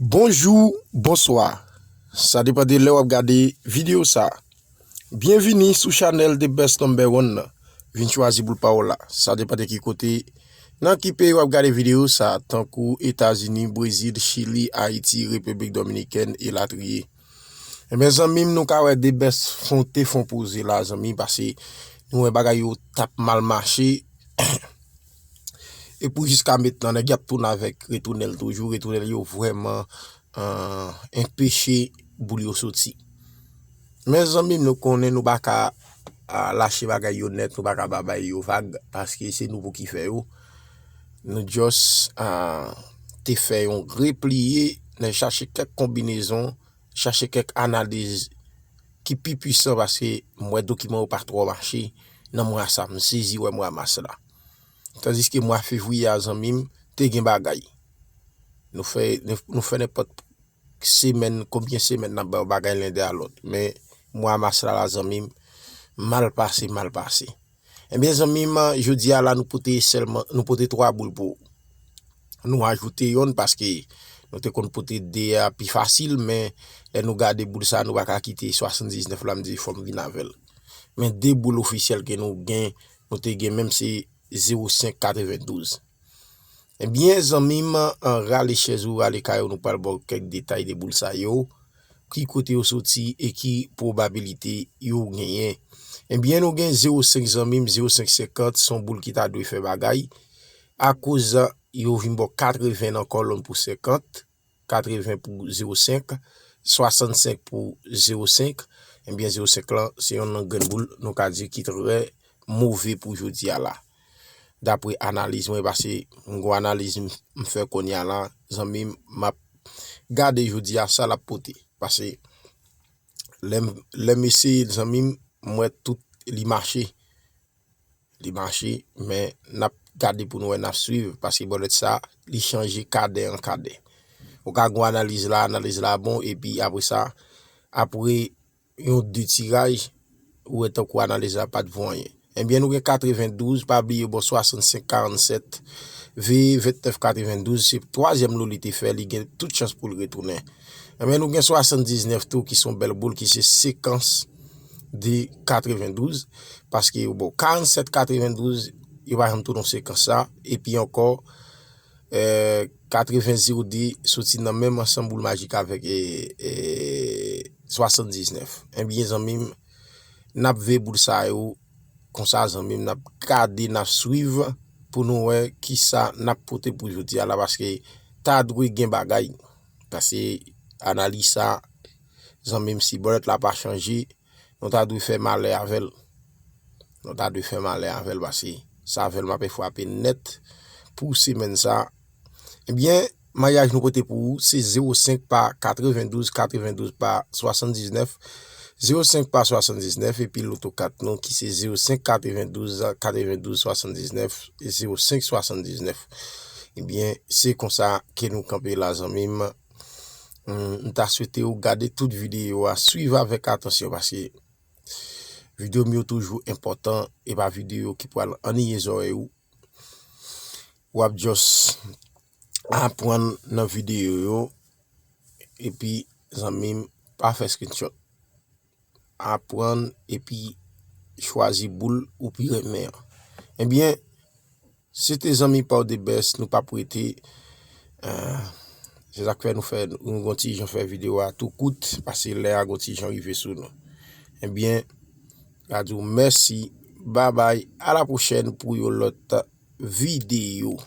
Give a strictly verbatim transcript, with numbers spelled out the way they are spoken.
Bonjou, bonswa. Sa depann de lè w ap gade videyo sa. Byenvini sou chanèl The Best Number One nan. Vin chwazi boul pa w la. Sa depann de ki kote, nan ki peyi w ap gade videyo sa, tankou Etazini, Brezil, Chili, Ayiti, Repiblik Dominikèn, elatriye. Ebyen, zanmi m, nou ka wè The Best fè yon te fè yon poze la, zanmi, paske nou wè bagay yo t ap mal mache. E pou jiska mentnan, nèg y ap tounen avèk retounèl toujou. Retounèl yo vrèman, eh, enpeche boul yo soti. Men zanmi m, nou konnen nou pa ka, ah, lache bagay yo nèt, nou pa ka ba bagay yo vag, paske se nou pou ki fè yo. Nou just, ah, te fè yon repliye, nan chache kèk konbinezon, chache kèk analiz ki pi pwisan, paske m wè dokiman yo pa twò mache nan mwa sa. M sezi wè mwa mas la. Tandiske mwa fevriye a, zanmi m, te gen bagay. Nou fè, nou fè nenpòt semèn, konbyen semèn n ap ba yo bagay len de a lòt. Men mwa mas la, la, zanmi m, mal pase, mal pase. Ebyen, zanmi m, jodi a la, nou pote sèlman, nou pote twa boul pou ou. Nou ajoute yonn paske nou te konn pote de a pi fasil, men lè nou gade boul sa, nou pa ka kite swasanndiznèf la, m di fò m vin avè l. Men de boul ofisyèl ke nou gen, nou te gen menm se zewo senk katrevendouz. Ebyen, zanmi m, an rale chèz ou, rale kay ou, nou pral ba w kèk detay de boul sa yo, ki kote yo soti e ki pwobabilite yo genyen. Ebyen, nou gen zewo senk, zanmi m, zewo senk senkant, se yon boul ki ta dwe fè bagay. Akoz yo vin ba w katreven nan kòlonn pou senkant, katreven pou zewo senk, swasannsenk pou zewo senk, ebyen, zewo senk lan, se yon nan grenn boul, nou ka di ki trè move pou jodi a la. Dapre analiz mwen, paske m gon analiz m, m fè kounye a la, zanmi m, m ap gade jodi a sa l ap pote. Paske lè m, lè m eseye l, zanmi m, m wè tout li mache. Li mache, men n ap gade pou nou wè, n ap swiv, paske bòlèt sa, li chanje kadè an kadè. Ou ka gon analiz la, analiz la bon, epi apre sa, apre yon de tiraj, ou wè tankou analiz la pa t vo anyen. Ebyen, nou gen katrevendouz, pa bliye bò swasannsenk karannsèt, veye vennèf katrevendouz, se twazyèm lo li te fè, li gen tout chans pou l retounen. Ebyen, nou gen swasanndiznèf tou, ki se yon bèl boul, ki se sekans de katrevendouz, paske yo bò karannsèt katrevendouz, yo pa janm tounen sekans sa, epi ankò, eh, katreven zewo de soti nan menm ansanm boul majik avèk, eh, eh, swasanndiznèf. Ebyen, zanmi m, n ap veye boul sa yo konsa, zanmi m, n ap gade, n ap swiv pou nou wè kisa n ap pote pou jodi a la, paske ta dwe gen bagay. Paske analiz sa, zanmi m, si bòlèt la pa chanje, nou ta dwe fè malè avè l. Nou ta dwe fè malè avè l, paske sa avè l m ape frape nèt pou semèn sa. Ebyen, maryaj nou pote pou ou, se zewo senk pa katrevendouz, katrevendouz pa swasanndiznèf, zewo senk pa swasanndiznèf, epi loto kat nou ki se zewo senk katrevendouz, katrevendouz swasanndiznèf, zewo senk swasanndiznèf. Ebyen, se konsa ke nou kanpe la, zanmi m. M, m ta swete ou gade tout videyo a, swiv avèk atansyon, paske videyo m yo toujou enpòtan, e pa videyo ki pral anniye zòrèy ou. W ap just aprann nan videyo yo, epi, zanmi m, pa fè screenshot. Aprann epi chwazi boul ou pi renmen an. Ebyen, se te zanmi pa w The Best, nou p ap rete. Eh, se sa k fè nou fè, nou gon ti jan fè videyo a tou kout, paske lè a gon ti jan rive sou nou. Ebyen, m a di w mèsi, babay, a la pwochèn pou yon lòt videyo.